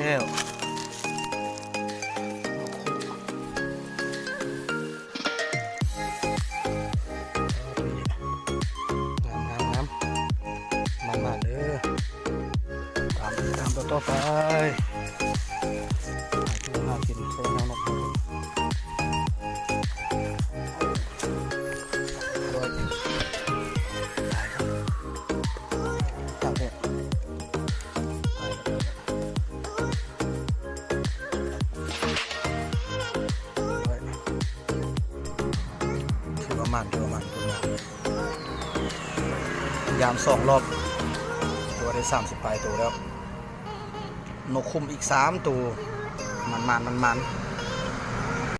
ແລ້ວ ງາມໆໆ ມັນມາເດີ ຕາມ ຕາມຕໍ່ໆໄປ ຫາກິນ ຫາກິນ ໃສ່ແນວນົກ ຕາກແດດ ຖືວ່າໝານ ຖືວ່າໝານ ຍາມສອງລອບ ຖືວ່າໄດ້ສາມສິບປາຍໂຕແລ້ວ ນົກຂຸ້ມອີກສາມໂຕ ໝານໆ ໝານໆ.